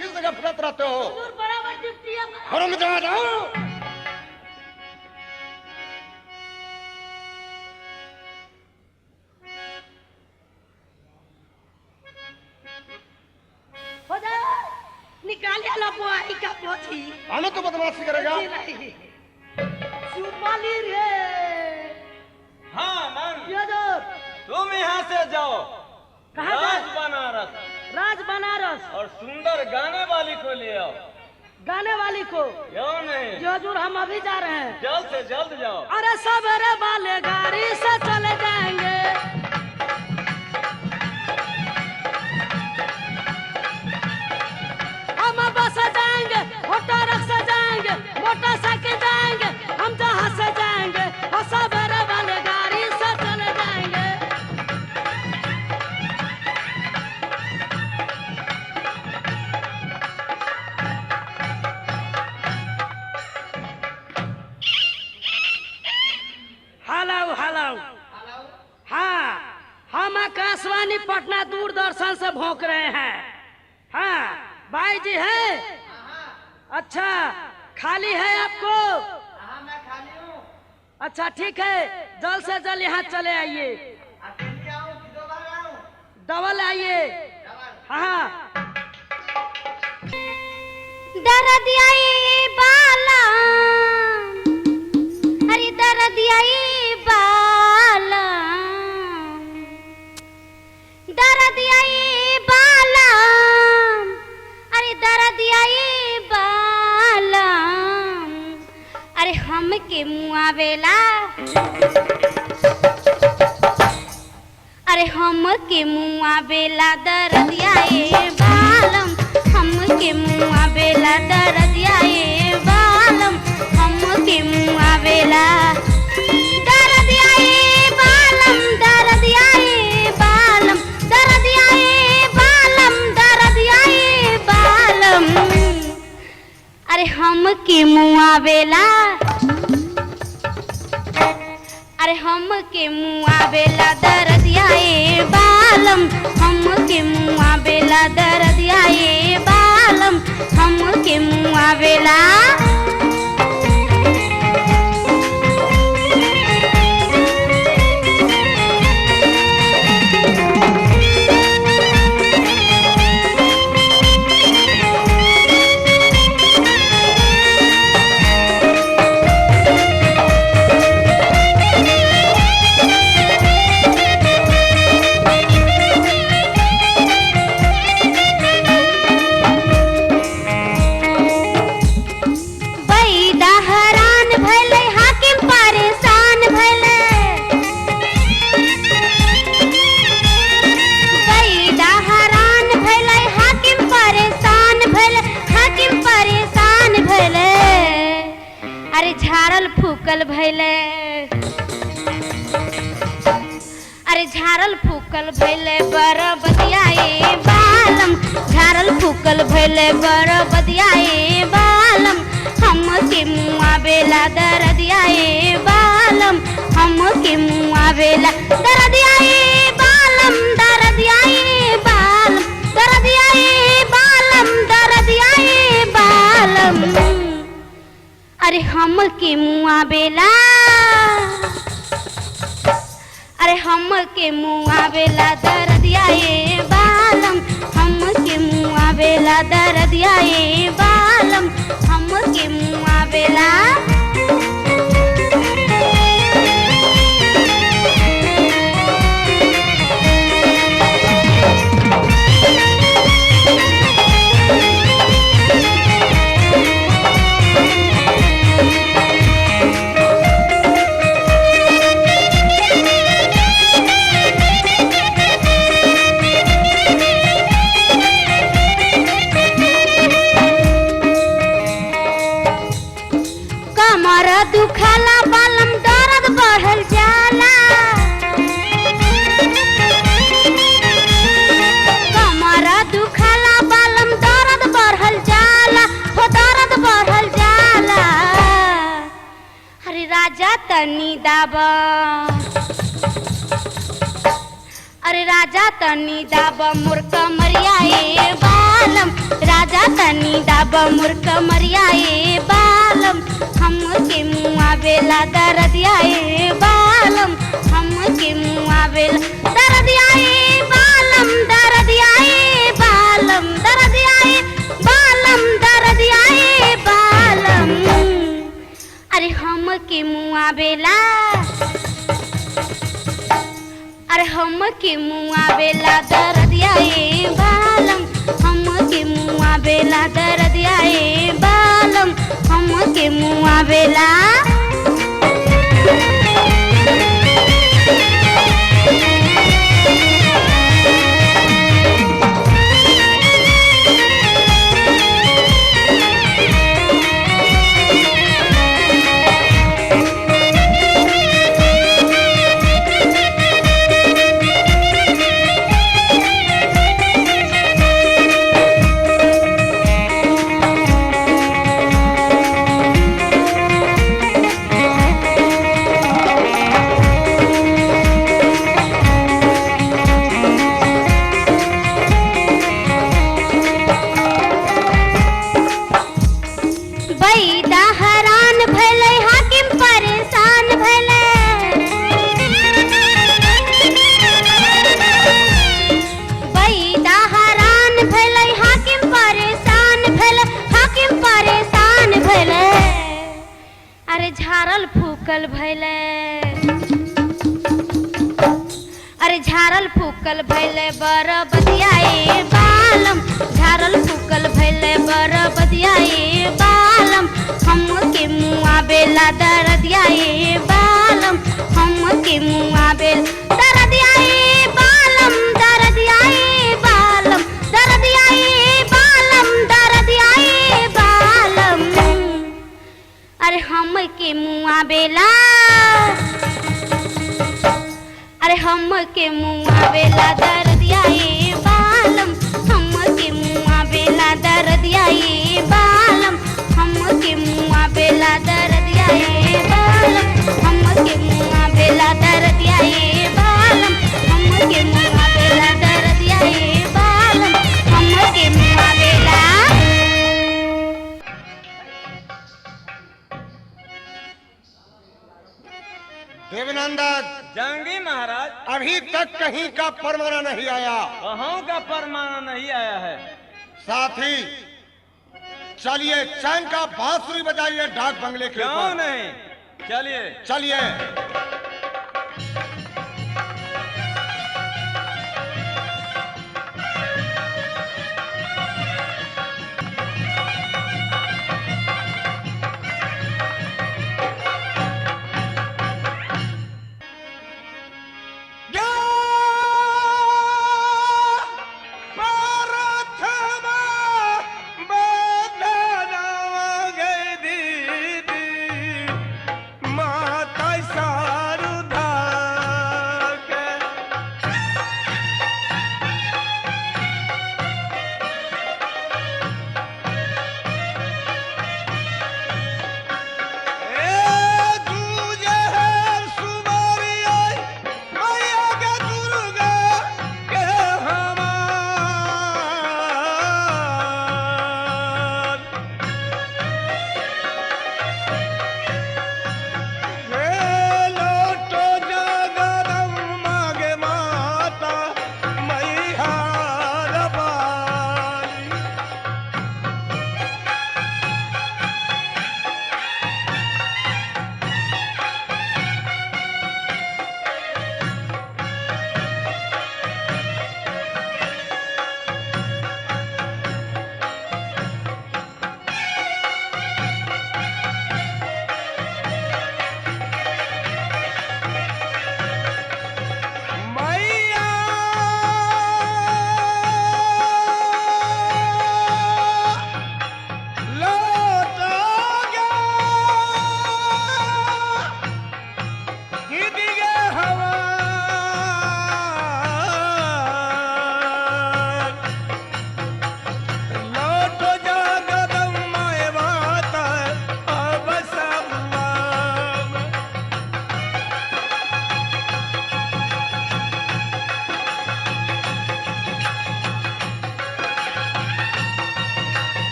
Duty से गफलत रहते हो। हुजूर बराबर ड्यूटी है। हरामजादा। हो जाए, निकालिए लपवाई का पोथी। आनो तो बदमाशी करेगा। नहीं सुपाली रे। हाँ मन, हुजूर तुम यहाँ से जाओ। कहाँ राज जाए? बनारस। राज बनारस। और सुंदर गाने वाली को ले आओ। गाने वाली को? क्यों नहीं? जी हुजूर हम अभी जा रहे हैं। जल्द से जल्द जाओ। अरे सवेरे वाले गाड़ी से चले जाएंगे। हम बस से जाएंगे, ऑटो रिक्शा जाएंगे, मोटरसाइकिल जाएंगे, हम जहाँ से जाएंगे और सवेरे वाले गाड़ी से चले जाएंगे। हेलो हेलो, हाँ हम आकाशवाणी पटना दूरदर्शन से भौंक रहे हैं। हाँ भाई जी है? अच्छा खाली है आपको? हाँ मैं खाली हूँ। अच्छा ठीक है, जल्द से जल्द यहाँ चले आइए। अकेले आऊँ कि दो बार आऊँ? डबल आइए। हाँ। दर्द आई बाला, अरे दर्द आई बाला, दर्द आई बाला, अरे दर्द आई बाला, अरे हम के मुआवेला, अरे हम के मुआवेला दर्द आई बालम, हम के मुआवेला दर्द आई बालम, हम के मुआवेला दर्द आई बालम, दर्द आई बालम, दर्द आई बालम, दर्द आई बालम, अरे हम के मुआवेला, अरे हम के मुआवेला दर्द आए बालम, हम के मुआवेला दर्द आए बालम, हम के मुआवेला। बैदा हरान भैले, हाकिम परेशान भैले, बैदा हरान भैले, हाकिम परेशान भैले, हाकिम परेशान भैले, अरे झाड़ल फूकल भैले, अरे झाड़ल फूकल भैले बरबदियाए बालम, झाड़ल फूकल भैले बरबदियाए बालम, हम के मुआवेला दर्दियाए बालम, हम के मुआवेला दर्दियाए बालम, दर्दियाए बालम, दर्दियाए बालम, दर्दियाए बालम, अरे हम के मुआवेला, अरे हम के मुआवेला दर्दियाए बालम, हम के मुआवेला दर्दियाए बालम, हम के मुआवेला। कमर दुखाला बालम, दर्द बढ़ल जाला, कमर दुखाला बालम, दर्द बढ़ल जाला, हो दर्द बढ़ल जाला, अरे राजा तनी दाब, अरे राजा तनी दाब मोर कमरिया ए बालम, राजा तनी दाब मोर कमरिया ए बालम, हमके मुआ बेला दरदिया ए बालम, हमके मुआ बेला दरदिया ए बालम, दरदिया ए बालम, दरदिया ए बालम, दरदिया ए बालम। अरे हमके मुआ बेला, अरे हमके मुआ बेला दरदिया ए बालम, हमके मुआ बेला दरदिया ए बालम, हमके मुआ बेला। बैदा हरान भले, हाकिम परेशान भले, बैदा हरान भले, हाकिम परेशान भले, हाकिम परेशान भले। अरे झारल फूकल भले, अरे झारल फूकल भैले बरबदिया ए बालम, झारल फूकल भैले बरबदिया ए बालम, हमके मुआ बेला दरदिया ए बालम, हमके मुआ बेला दरदिया ए बालम, दरदिया ए बालम, दरदिया ए बालम, दरदिया ए बालम। अरे हमके मुआ बेला, अरे हमके मुआ बेला दरदिया ए बालम, हमके मुआ बेला दरदिया ए बालम, हमके मुआ बेला दरदिया ए बालम, हमके मुआ बेला दरदिया ए बालम, हमके मुआ बेला दरदिया ए बालम, हमके मुआ बेला। देवनंदन जांगी महाराज, अभी तक कहीं का परवाना नहीं आया। कहाँ का परमाना नहीं आया है। साथी चलिए चैन का बांसुरी बजाइए डाक बंगले के क्यों ऊपर। नहीं, चलिए चलिए। माता सा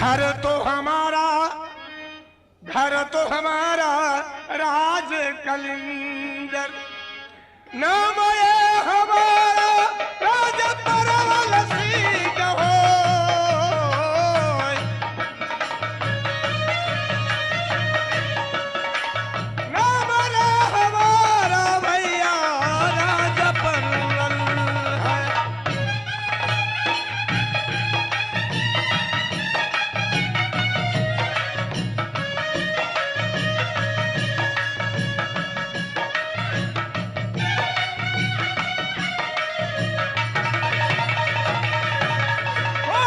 घर तो हमारा, घर तो हमारा राज कलिंजर, नाम ये हमारा राज परवल सिंह हो। नाम रे हमारा भैया राज परवल है। ओ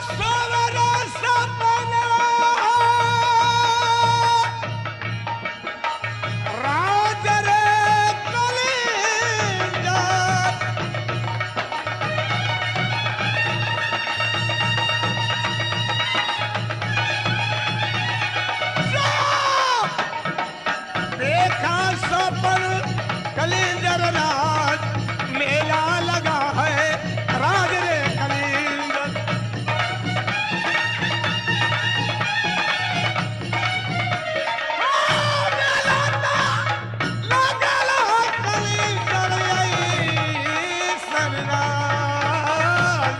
सवरा सपना राज रे कलिंजर, देखा सपन कलिंजर राज, मेला लगा है राज रे कलिंजर। लगल है कलिंजर ऐसन राज।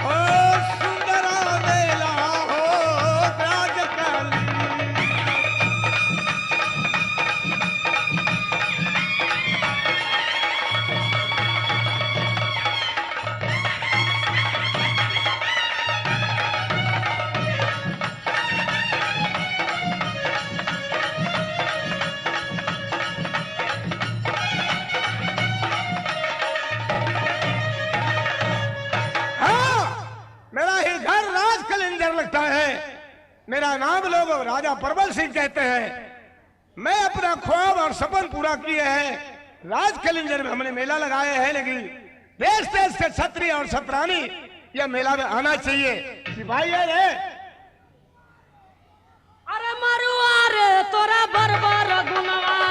ओ सुंदरा मेला हो राज कलिंजर। हाँ, मेरा ही घर राज कलिंजर लगता है। मेरा नाम लोग राजा परबल सिंह कहते हैं। मैं अपना ख्वाब और सपन पूरा किए हैं। राज कलिंजर में हमने मेला लगाए हैं, लेकिन देश देश के छत्री और छत्रानी यह मेला में आना चाहिए। सिपाही है रे। अरे मरुआ रे तोरा बरबर गुनवा